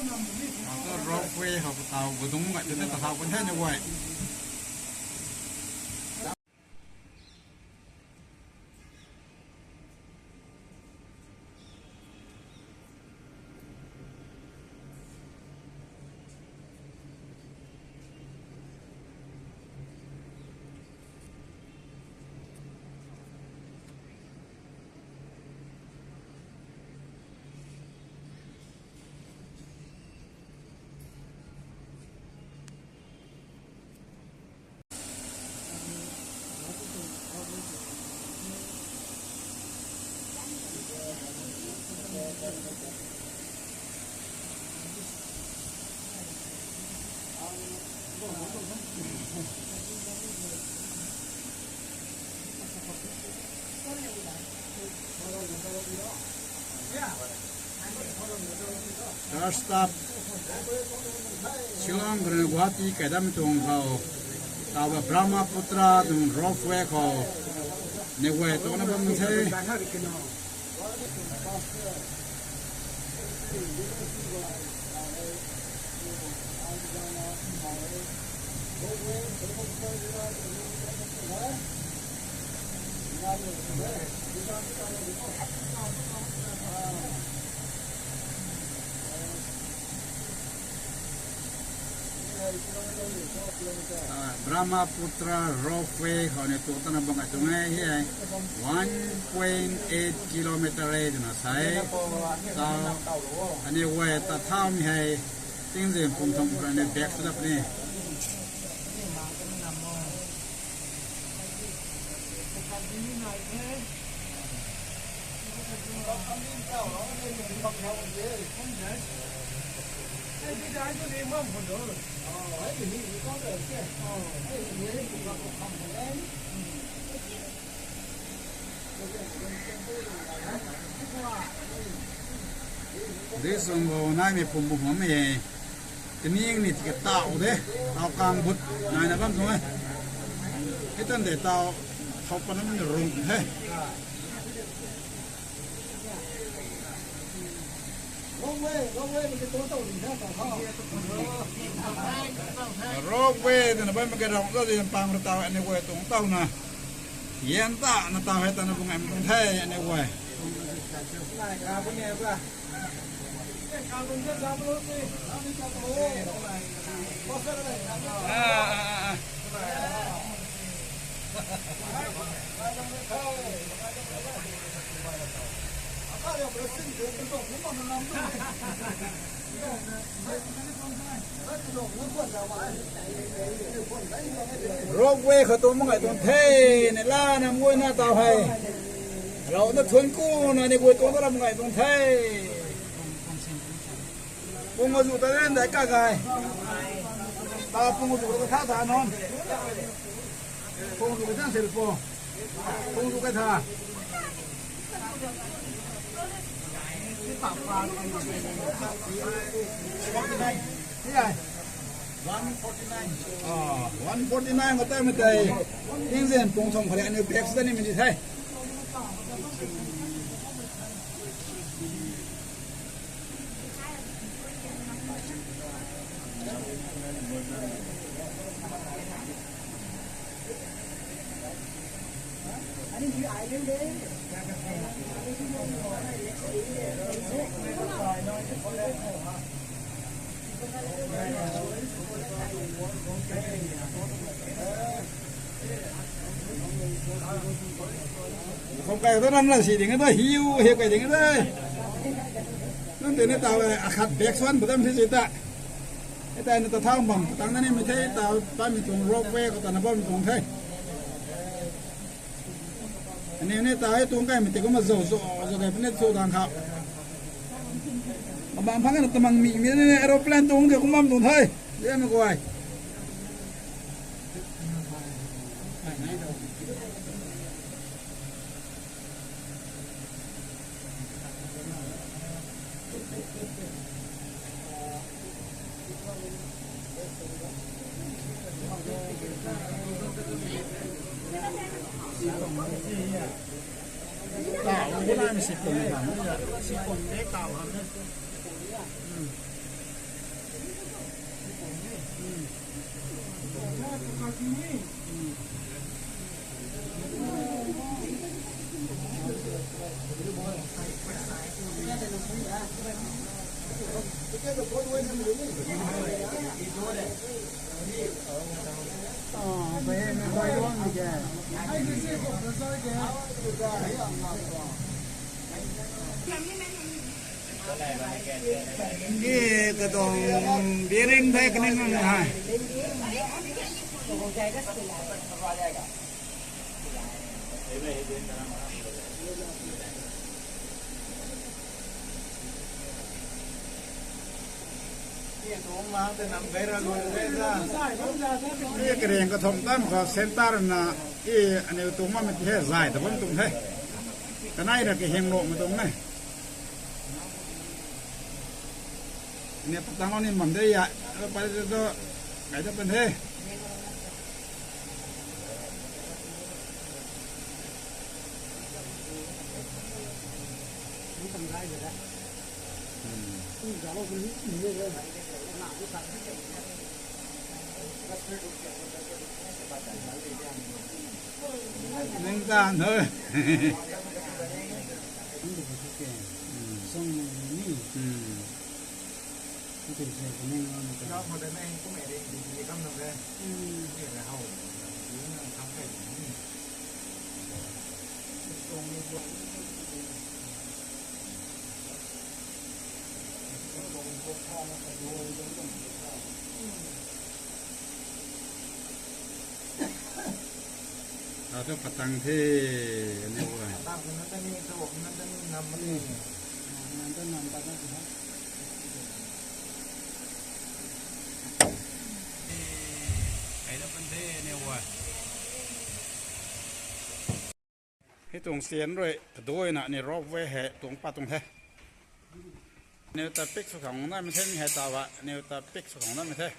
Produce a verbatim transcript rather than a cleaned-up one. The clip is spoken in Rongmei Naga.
Ata ropeway hou taw gudung ngai tei ta thau kan the ni guay. Church staff, Shillong khou rui Guwahati kaidam tuang khou, taw Brahmaputra tuang ropeway khou, ni guay tuang na bam the. Ah, Brahmaputra ropeway khou ni tu tana bang ai tuang e hi e. One point eight kilometer e twna sa e. Taw, aniw guay ta thaumei hei, tingzin pum thumh khou rui ni back sw dat puni. This one go nai mei pum bu hom e. Kaning ni tiki taw de, taw kang but nai na bam tuang e. Hei tan de taw thau pa na mi rung the. Ropeway twna bam ke rong ta di pang ru taw aniw guay tuang taw na. Yan ta na taw hei tana bung am tuang the aniw guay. Ah, ah, ah, ah. Ropeway khou tuang mak ngai tuang the, ni la nam guay na taw hei. Rau na thuan ku na ni guay tuang ta ram ngai tuang the. Pung azu ta len dai ka gai. Ta pung azu ta tha tha non. Pung azu ka tha sel po. Pung azu ka tha. Forty nine. One forty nine. Ah, one forty nine ka ta mei tei. Tingzin pung thumh khou rui aniw back sw dat ni mei di the. Khou kai tu nang na si ding e tu, hiu hiu kai ding e tu. Nang tei ni taw e, akhat back swan padam si si ta. E tei ni ta thau bam, tang na ni mei the taw, pa mei tuang ropeway khou ta na bam tuang the. Aniw ni taw e tuang kai mei tei kumna zou zou zou kai puni thu dang khou. Abang phang na tamang mi mi ni aeroplane tuang de kum bam tuang the. Lian na guay. Taw, bu nai mei si pung ni bam. Si pung de taw ham. Ki katuang bearing the kani nang hai. Ni kareng kathumh tam khou center na i aniu tuang bammei the zay ta bam tuang the. Kanei ra kahing lou ma tuang ne. Ni patang lou ni mam de ya. Alo pai de tu. Kai da pan the. Nang tan tho. Ata patang the, aniu guay. Kai da pan the, aniu guay. Hei tuang sian rui, kaduaina ni rope way hei tuang pat tuang the. Aniu ta pick sw khang na mei the, mi hei ta ba, aniu ta pick sw khang na mei the.